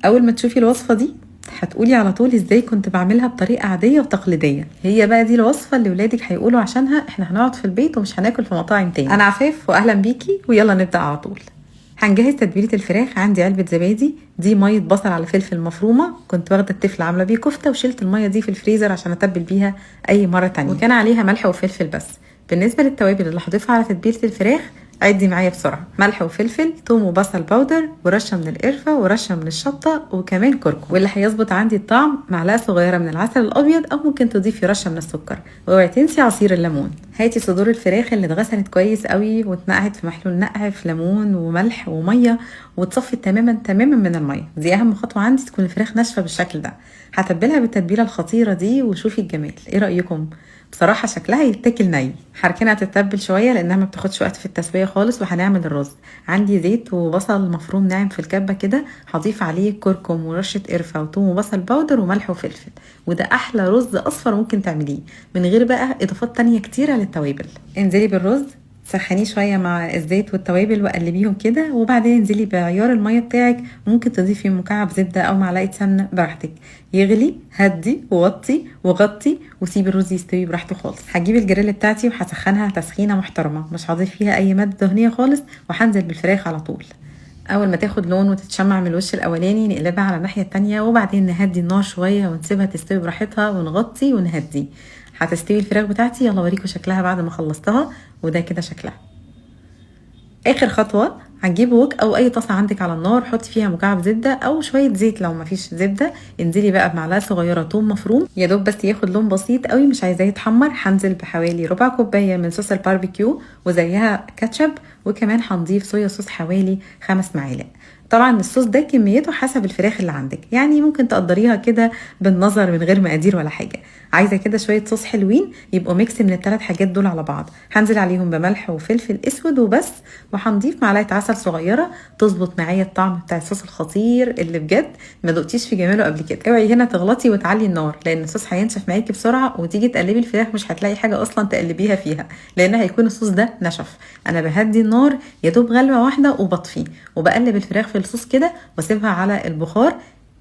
اول ما تشوفي الوصفة دي هتقولي على طول ازاي كنت بعملها بطريقة عادية وتقليديه. هي بقى دي الوصفة اللي ولادك هيقولوا عشانها احنا هنقعد في البيت ومش هناكل في مطاعم تاني. انا عفاف واهلا بيكي، ويلا نبدا على طول. هنجهز تتبيله الفراخ. عندي علبة زبادي، دي مية بصل على فلفل مفرومه، كنت واخده التفل عامله بيه كفته وشلت المية دي في الفريزر عشان اتبل بيها اي مرة تانية، وكان عليها ملح وفلفل بس. بالنسبة للتوابل اللي هضيفها على تتبيله الفراخ عدي معايا بسرعة: ملح وفلفل، توم وبصل powder، ورشه من القرفه ورشه من الشطه، وكمان كركم. واللي هيظبط عندي الطعم معلقه صغيرة من العسل الابيض، او ممكن تضيفي رشه من السكر، واوعي تنسي عصير الليمون. هاتي صدور الفراخ اللي اتغسلت كويس قوي واتنقعت في محلول نقع في ليمون وملح ومية، وتصفت تماما تماما من المية. دي اهم خطوة عندي، تكون الفراخ ناشفة بالشكل ده. هتبلها بالتتبيله الخطيرة دي وشوفي الجمال. ايه رايكم؟ بصراحة شكلها يتاكل ني. هركنها تتبل شوية لانها ما بتاخدش وقت في التسوية خالص. وهنعمل الرز. عندي زيت وبصل مفروم ناعم في الكبه كده، هضيف عليه كركم ورشه قرفه وثوم وبصل powder وملح وفلفل، وده احلى رز اصفر ممكن تعمليه من غير بقى اضافات تانية كتيرة للتوابل. انزلي بالرز، سخنيه شوية مع الزيت والتوابل وقلبيهم كده، وبعدين انزلي بعيار المية بتاعك. ممكن تضيفي مكعب زبدة او معلقه سمنه براحتك. يغلي، هدي ووطي وغطي وسيبي الرز يستوي براحته خالص. هجيب الجريل بتاعتي وهسخنها تسخينه محترمه، مش هضيف فيها اي مادة دهنية خالص، وهنزل بالفراخ على طول. اول ما تاخد لون وتتشمع من الوش الاولاني نقلبها على الناحية التانية، وبعدين نهدي النار شوية ونسيبها تستوي براحتها ونغطي ونهدي. هتستوي الفراخ بتاعتي. يلا اوريكم شكلها بعد ما خلصتها، وده كده شكلها. اخر خطوة هنجيب وok او اي طاسه عندك على النار، حطي فيها مكعب زبدة او شوية زيت لو مفيش زبدة. انزلي بقى بمعلقه صغيرة توم مفروم، يا دوب بس ياخد لون بسيط قوي، مش عايزاه يتحمر. هنزل بحوالي ربع كوباية من صوص الباربيكيو وزيها كاتشب، وكمان هنضيف soya sauce حوالي 5 معالق. طبعا الصوص ده كميته حسب الفراخ اللي عندك، يعني ممكن تقدريها كده بالنظر من غير مقادير ولا حاجة. عايزه كده شوية صوص حلوين يبقوا mix من الثلاث حاجات دول على بعض. هنزل عليهم بملح وفلفل اسود وبس، وهنضيف معلقه عسل صغيرة تظبط معايا الطعم بتاع الصوص الخطير اللي بجد ما دقتيش في جماله قبل كده. اوعي هنا تغلطي وتعلي النار لان الصوص هينشف معاكي بسرعة، وتيجي تقلبي الفراخ مش هتلاقي حاجة اصلا تقلبيها فيها لان هيكون الصوص ده نشف. انا بهدي النار يا دوب غلوه واحدة وبطفيه، وبقلب الفراخ في الصوص كده واسيبها على البخار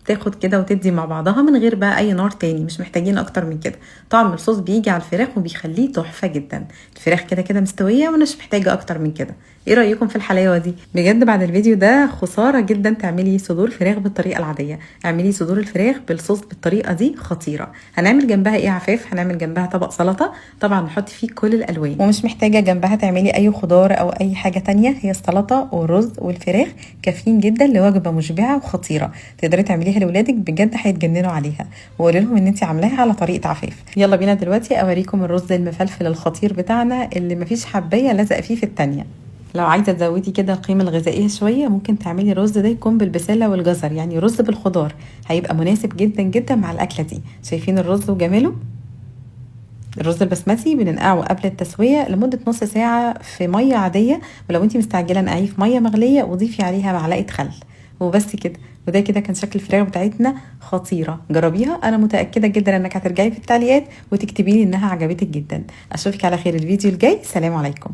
تاخد كده وتدي مع بعضها من غير بقى اي نار تاني، مش محتاجين اكتر من كده. طعم الصوص بيجي على الفراخ وبيخليه تحفة جدا. الفراخ كده كده مستوية وانا مش محتاجه اكتر من كده. ايه رايكم في الحلاوة دي؟ بجد بعد الفيديو ده خسارة جدا تعملي صدور فراخ بالطريقة العادية. اعملي صدور الفراخ بالصوص بالطريقة دي خطيرة. هنعمل جنبها ايه عفاف؟ هنعمل جنبها طبق سلطة، طبعا نحط فيه كل الالوان، ومش محتاجه جنبها تعملي اي خضار او اي حاجة تانية. هي السلطة والرز والفراخ كافيين جدا لوجبه مشبعة وخطيرة، تقدري تعمليها لولادك بجد هيتجننوا عليها، وقولي لهم ان انت عاملاها على طريقه عفاف. يلا بينا دلوقتي اوريكم الرز المفلفل الخطير بتاعنا اللي مفيش حبايه لزق فيه في التانية. لو عايزه تزودي كده القيمة الغذائية شوية ممكن تعملي الرز ده يكون بالبسله والجزر، يعني رز بالخضار، هيبقى مناسب جدا جدا مع الاكلة دي. شايفين الرز وجماله؟ الرز البسمتي بننقعه قبل التسوية لمدة نص ساعة في مية عادية، ولو انت مستعجلة نقعيه في مية مغليه وضيفي عليها معلقه خل وبس كده. وده كده كان شكل الفراخ بتاعتنا خطيرة. جربيها، انا متاكدة جدا انك هترجعي في التعليقات وتكتبي لي انها عجبتك جدا. اشوفك على خير الفيديو الجاي. سلام عليكم.